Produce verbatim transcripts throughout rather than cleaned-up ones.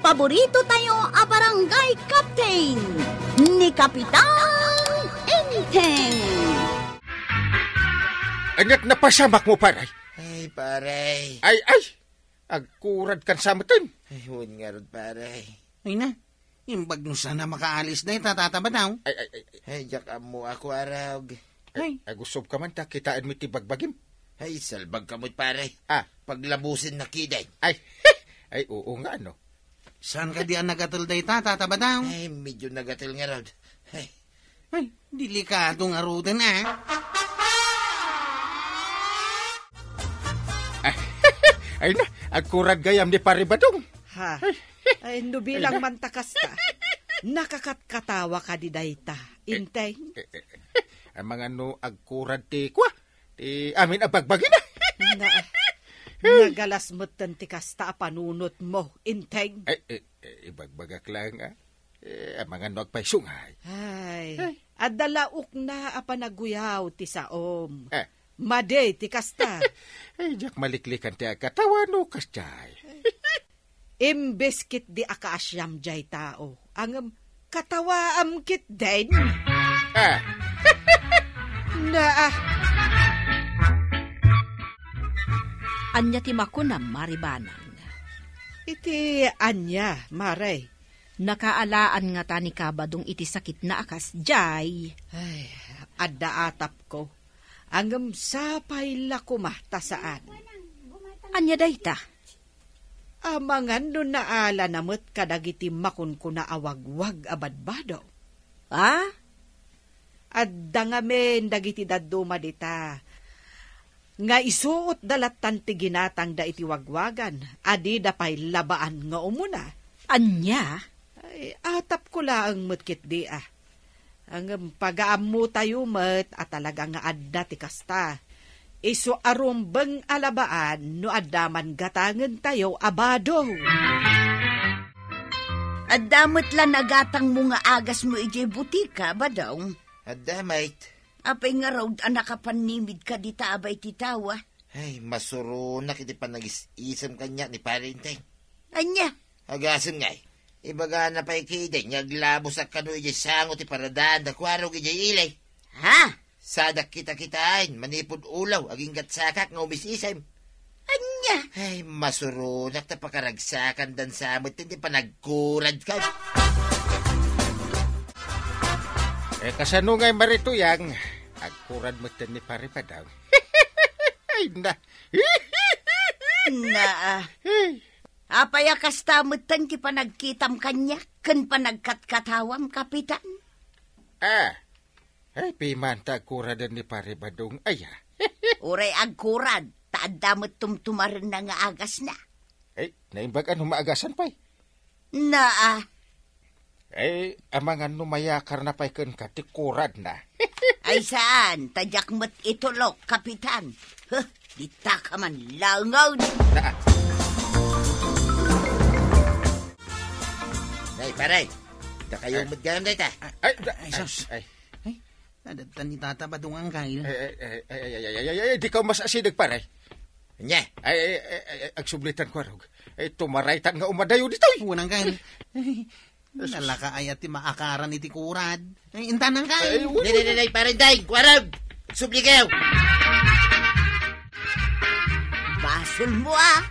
Paborito tayo a barangay captain, ni Kapitan Enteng. Ania't napasamak mo, pare? Ay, pare. Ay, ay! Agkurad kan sa metten. Ay, wen ngarud, pare. Ay na, imbag no saan a makaalis dayta, Tata Badaw. Ay, ay, ay, ay. Ay, diak ammo a kuarog. Ay, ay. Agusog ka man ta kitaenmi ti bagbagim. Ay, salbag ka met, pare. Ah. Paglabusen na kiden. Ay, ay, oo nga, no? Saan kadi a nagatel dayta, Tata Badaw? Ay, medyo nagatel ngarud. Ay. Ay, delikado ngaruden, ah. Ay, ay na, agkurad gayam ni Pare Badong. Ha? Ay, no bilang man ta kasta, nakakatkatawa kadi dayta, Enteng? Eh, eh, eh, amangan no agkurad ti kua, ti amin a bagbagina. Na, nagalas metten ti kasta a panunotmo, Enteng. Ay, eh, eh, ibagbagak lang, ah. Eh, amangan no agpayso ngay. Ay, ay. Adda la ukna a panaguyaw ti saom. Eh. Madi ti kasta. Ay, diak maliklikan ti agkatawa no kasdiay. Imbes ketdi a kaasiam jay tao, ngem katawaam ketdin. Ah. Na, ah. Ania ti makunam, Mari Banang? Iti ania, Mare? Nakaalaan ngata ni Kabadong iti sakitna a kasdiay? Ay, adda atapko. Ngem sapay la koma ta saan. Ania dayta? Amangan no naalana met kadagiti makunkuna a wagwag a badbado. Ha? Adda ngamin dagiti dadduma dita nga isuotda lattan ti ginatangda iti wagwagan a dida pay labaan nga umuna. Ania? Ay, atapko laeng met ketdi, a. Ngem pagaammotayo met a talaga nga adda ti kasta. Isu a rumbeng a labaan no adda man gatangentayo a bado. Adda met la nagatangmo nga agasmo idiay butika, Badong? Adda, mait. Apay ngarud a nakapannimidka dita abay ti tawa? Ay, masuronak iti panagis-isem kaniak ni Pare Enteng. Ania? Agasem ngay, ibagana pay ketdi nga aglabosak kano idiay sango ti paradaanda kuarog idiay ili. Ha? Sadak kita-kitaen manipud ulaw aginggatsakak nga umis-isem. Ania? Ay, masuronak ta pakaragsakandan sa met ti panagkuradka. Eh, kasano ngay, Mari Tuyang? Agkurad metten ni Pare Badong. Ay, na. Na, ah. Ay. Apay a kasta metten ti panagkitam kaniak ken panagkatkatawam, Kapitan? Ah. Ay, piman ta agkuraden ni Pare Badong, aya. Uray agkurad, ta adda met tumtumarenna nga agasna. Ay, naimbag a no maagasan pay. Na, ah. Ay, amangan no mayakarna pay kenka ti kuradna. Ay, saan, ta diak met itulok, Kapitan. Huh, dita ka man laengen. Na, ah. Nay, pare, dakayo met gayam dayta. Ay, da-, ay, sus. Ay, ay. Ay, nadagtan ni Tata Badong, angkay. Ay, ay, dikaw masasideg, pare. Ania? Ay, ay, ay, ay, agsublitan ko, arog. Ay, tumaraytan nga umadayo ditoy. Wen, angkay. Ay, nalaka aya ti maakaran iti kurad. Ay, intan, angkay. Ay, wen. Nay, nay, nay, nay, pare, day, kuarag. Subli kayo. Basolmo, ah.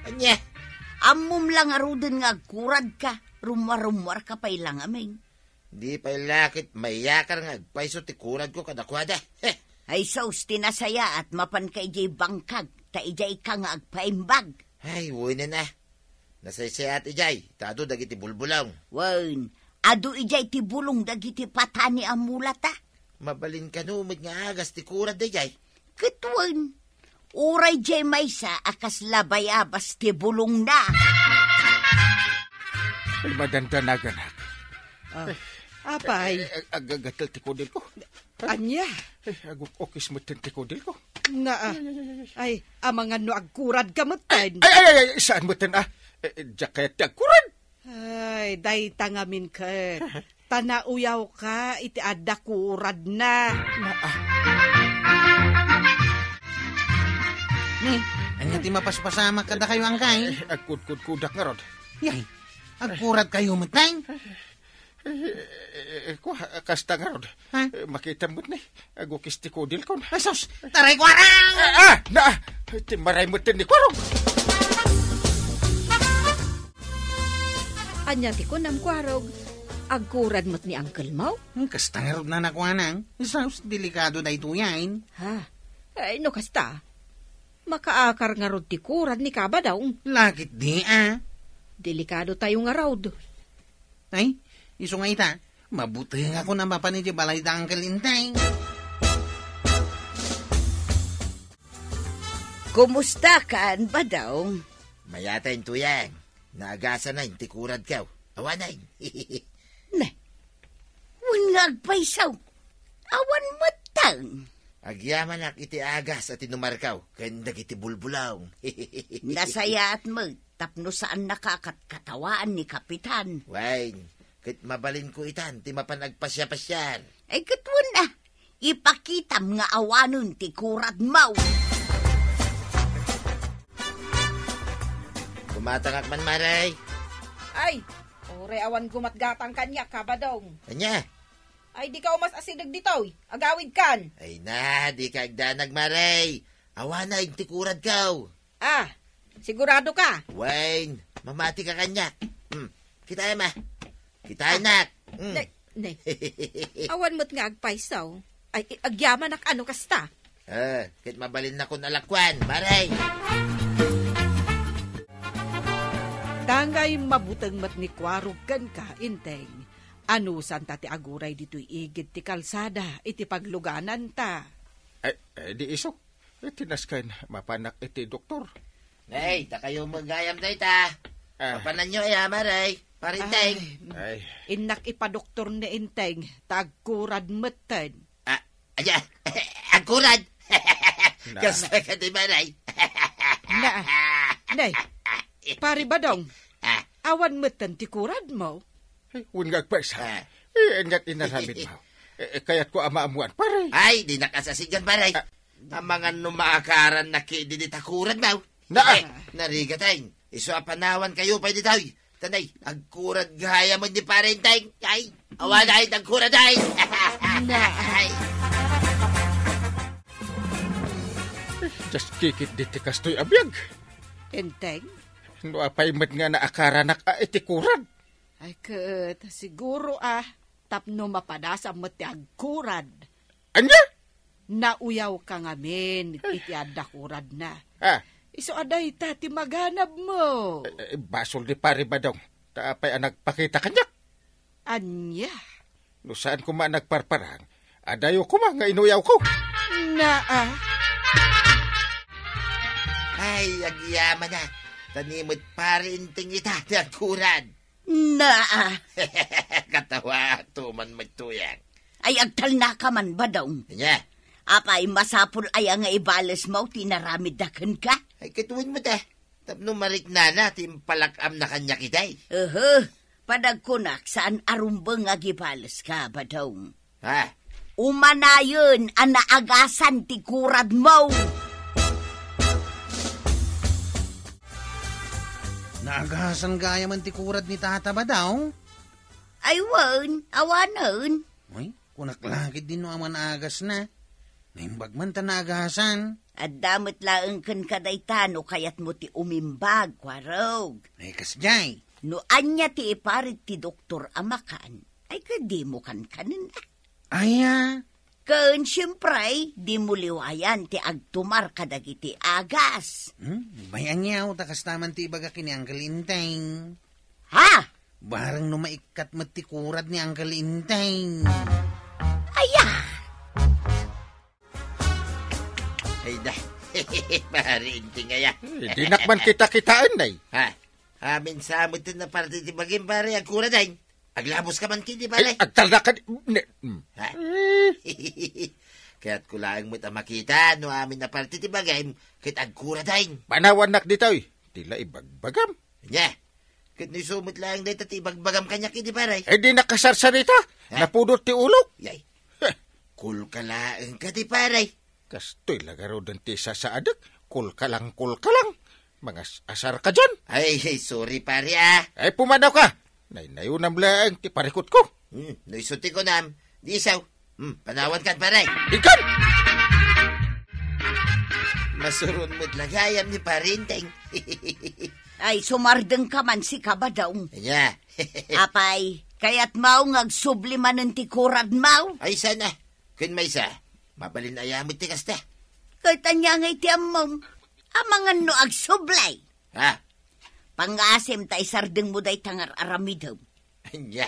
Ania? Ammom la ngaruden nga agkuradka. Rummuarrummuarka pay la ngamin. Di pay la ket mayakar nga agpayso ti kuradko kadakuada. Heh! Ay sus, ti nasayaat, mapanka idiay bangkag, ta idiayka nga agpaimbag. Ay, wen a. Nasaysayaat idiay, ta adu dagiti bulbulong. Wen, adu idiay ti bulong dagiti patani a mulata. Mabalin kano met nga agas ti kurad daydiay? Ket wen, uray diay maysa a kasla bayabas ti bulongna. Ay, madandanaganak. Ah, apay? Ay, ay, ag-, agagatel ti kudelko. Ania? Ay, aguk-ukis metten ti kudelko. Naa. Ay, ay, ay, ay. Ay, amangan no agkuradka metten. Ay, ay, ay, ay, saan metten, ah? Eh, eh, diak kayat ti agkurad. Ay, dayta ngamin ket. Ta nauyawka iti adda kuradna. Na, ah. Ni, ania ti mapaspasamak kadakayo, angkay? Eh, agkudkudkudak ngarud. Yay. Agkuradkayo met, Teng? Eh, eh, eh, kua, kasta ngarud. Ha? Eh, makitam met ni, agukis ti kudilkon. Ay, sus! Taray, kuarang! Ah, ah! Na! Timmaray met ni kuarog! Ania ti kunam, kuarog? Agkurad met ni uncle mo? Hmm, kasta ngarud na nakuanang. Sus, delikado daytoyen. Ha? Ay, no kasta, makaakar ngarud ti kurad ni Kabadong. Lakit di, ah. Delikado tayo ngarud. Ay, isu nga ita, mabutengakon a mapan iti balay da Uncle Enteng. Kumusta kan, Badong? Mayat, Tuyang. Naagasan ti kuradko. Awanen. Ne. Wen nga agpayso. Awan metten. Agyamanak iti agas a tinumarko ken dagiti bulbulong. Nasayaat met tapno saan nakakatkatawaan ni Kapitan. Wen, ket mabalinko itan ti mapan agpasiapasiar. Ay, ket wen a, ipakitam nga awanen ti kuradmo. Kumatangak man, Mare. Ay, uray awan gumatgatang kaniak, Kabadong. Ania? Ay, dika umas-asideg ditoy. Agawidkan. Ay na, dika agdanag, Mare. Awanen ti kuradko. Ah, siguradoka? Wen, mamatika kaniak. Hmm. Kitaem a. Kitaenak. Hmm. Ne, ne. Awan met nga agpayso. Ay, i-, agyamanak a no kasta. Ah, ket mabalinnakon a lakuan, Mare. Tangay mabuteng met ni kuarog kenka, Enteng. Anusanta ti aguray ditoy igid ti kalsada iti paglugananta. Ay, ay, di isu. Iti nasken, mapanak iti doktor. Ay, dakayo met gayam dayta. Ah. Mapananyo aya, Mare? Pare Enteng. Ay, Ay. Innak ipadoktor ni Enteng, ta agkurad metten. Ah, aya, agkurad. Na. Kasta kadi, Mare. Na, nay, Pare Badong, Ah. awan metten ti kuradmo? Ay, wen nga agpayso. Ah. Eh, aniat inaramidmo? Eh, kayatko a maammuan, pare. Ay, dinak as-asigen, pare. Ah. Amangan no maakarannak idi dita kuradmo. Na. Eh, narigat, ay. Isu a panawankayo pay ditoy. Tanay, agkurad gayam ni Pare Enteng. Ay, awanen ti agkurad, ay. Na. Ay. Diak kikit diti kastoy a biag. Enteng? No apay met nga naakaranak a iti kurad? Ay, ket siguro a tapno mapadasam met ti agkurad. Ania? Nauyawka ngamin iti adda kuradna. Ah. Isu a dayta ti maganabmo. Eh, eh, basol ni Pare Badong. Ta apay a nagpakita kaniak? Ania? No saan koma a nagparparang, adayo koma nga inuyawko. Naa. Ay, agyamanak. Ta ni met Pare Enteng ita ti agkurad. Naa. Katawaakto man met, Tuyang. Ay, agtalnaka man, Badong. Ania? Apay, masapul aya nga ibalesmo ti inaramidda kenka? Ay, ket wen met a. Tapno mariknana ti impalak-amna kaniak itay. Ehe, padagkunak saan a rumbeng nga agibaleska, Badong. Ha? Umanayen a naagasan ti kuradmo. Naagasan gayam ti kurad ni Tata Badong? Ay, wen, awanen. Ay, kunak la ketdi no awan agasna. Naimbag man ta naagasan. Adda met laeng kenka dayta no kayatmo ti umimbag, kuarog. Ay, kasdiay. No ania ti iparit ti doktor a makan, ay, ket dimo kankanenna. Aya? Ken, siempre, dimo liwayan ti agtumar kadagiti agas. Hmm? Bay, aniaw, ta kasta man ti ibaga ken ni Uncle Enteng. Ha? Bareng no maikkat met ti kurad ni Uncle Enteng. Aya! Ay da, Pare Enteng aya. Eh, dinak man kita-kitaen, nay. Ha? Amin sa met ti parte ti bagim, pare, agkurad, ay. Aglabuska man ketdi, pare. Ay, agtalna ka di, ne, mm. Ha? Eh. Kayatko laeng met a makita no amin a parte ti bagim ket agkurad, ay. Panawannak ditoy. Ti la ibagbagam. Ania? Ket no isu met laeng dayta ti ibagbagam kaniak idi, pare. Eh, dinak kasarsarita. Ha? Napudot ti ulok. Yay. Heh. Kulka laeng kadi, pare. Kastoy la garuden ti sasaadek. Kulkalang, kulkalang. Mangas-asar ka diyan. Ay, sorry, pare, ah. Ay, pumanaw ka. Naynayonam laeng ti parikutko. Hmm, no isu ti kunam, di isu. Hmm, panawan kan, pare. Ikan! Masuron met la gayam ni Pare Enteng. Ay, sumardeng ka man, sika, Badong. Anya? Apay, kayatmo nga agsubli manen ti kuradmo? Ay, saan a. Ken maysa, mabalin aya met ti kasta? Ket ania ngay ti ammom? Amangan no agsubli. Ha? Pangngasim ta isardengmo dayta nga ar-aramidem. Ania?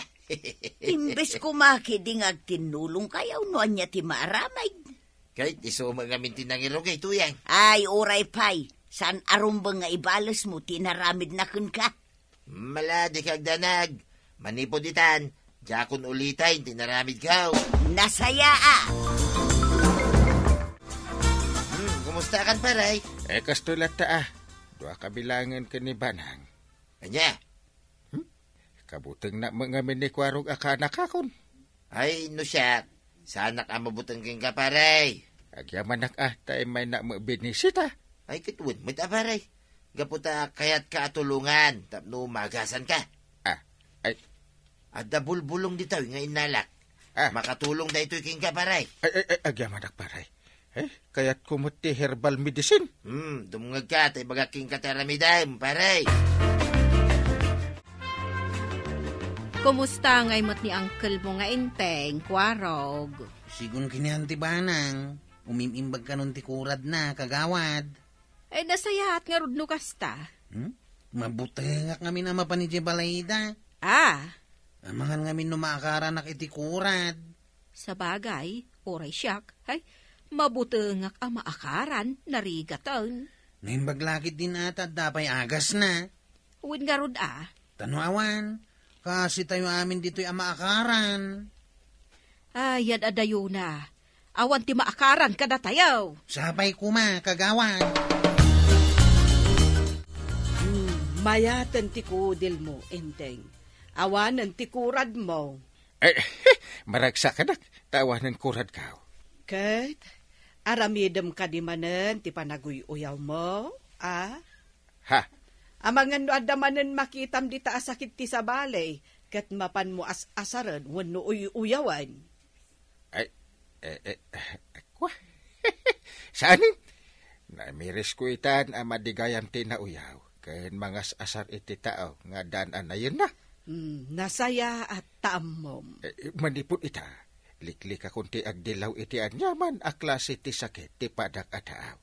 Imbes koma ketdi nga agtinnulongkayo no ania ti maaramid. Ket isu met ngamin ti nangirugay, Tuyang. Ay, uray pay. Saan a rumbeng nga ibalesmo ti inaramidna kenka. Mala, dika agdanag. Manipud itan, diakon uliten ti inaramidko. Nasaya a! Hmm, kumusta kan, pare? Eh, kastoy latta a. Dua ka bilangen ken ni Banang. Ania? Hmm? Kabutengna met ngamin ni Kuarog a kaanakakon. Ay, no siak, saanak a mabuteng kenka, pare. Agyamanak a, ta immaynak met binisita. Ay, ket wen met a, pare. Gapu ta kayatka a tulongan tapno maagasanka. Ah, ay. Adda bulbulong ditoy nga innalak. Ah. Makatulong daytoy kenka, pare. Ay, ay, ay, agyamanak, pare. Eh, kayatko met ti herbal medicine. Hmm, dumngegka ta ibagak kenka ti aramidem, pare. Kumusta ngay met ni unclemo nga Enteng, Kuarog? Sigun ken ni Auntie Banang, umim-imbag kanon ti kuradna, kagawad. Ay, nasayaat ngarud no kasta. Hmm? Mabutengak ngamin a mapan idiay balayda. Ah. Amangan ngamin no maakaranak iti kurad. Sabagay, uray siak, ay, mabutengak a maakaran, narigaten. Naimbag la ketdin a ta adda pay agasna. Wen ngarud a. Ta no awan, kasitayo amin ditoy a maakaran. Ay, yan adayona. Awan ti maakaran kadatayo. Sapay koma, kagawad. Hmm, mayaten ti kudilmo, Enteng. Awanen ti kuradmo. Eh, maragsakanak, ta awanen kuradko. Ket, aramidem kadi manen ti panaguy-uyawmo, a? Ha? Amangan no adda manen makitam dita a sakit ti sabali, ket mapanmo as-asaren wenno uy-uyawen. Ay, eh, eh, eh, kwa? Saanen? Naimirisko itan a madi gayam ti nauyaw, ken mangas-asar iti tao nga addaan a nayenna. Hmm, nasayaat ta ammom. Eh, manipud ita, liklikakon ti agdilaw iti aniaman a klase ti sakit ti padak a tao.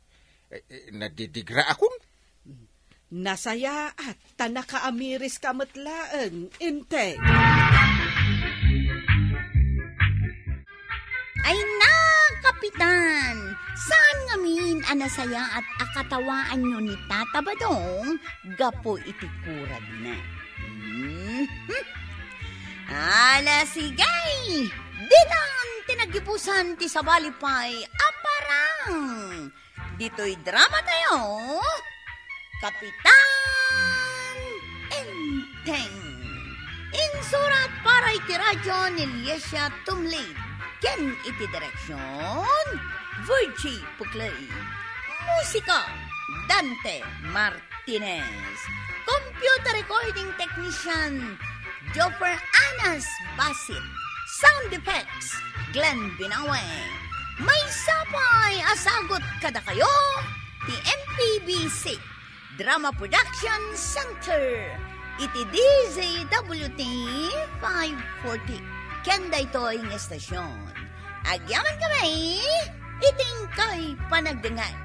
Eh, eh, nadidigraakon? Nasayaat, ta nakaamiriska met laeng, Enteng. Ay na, Kapitan! Saan ngamin a nasayaat a katawaanyo ni Tata Badong gapu iti kuradna? Mhm. Ala, sige! Ditan ti naggibusan ti sabali pay a parang! Ditoy dramatayo, Kapitan Enteng. Insurat para iti radyo ni Liesia Tumlid, ken iti direksion, Virgie Puclay. Musika, Dante Martinez. Computer recording technician, Joffer Anas Basit. Sound effects, Glenn Binawe. Maysa pay a sagut kadakayo ti M P B C Drama Production Center iti D Z W T five forty. Ken daytoy nga estasion, agyaman kami iti inkay panagdengngeg.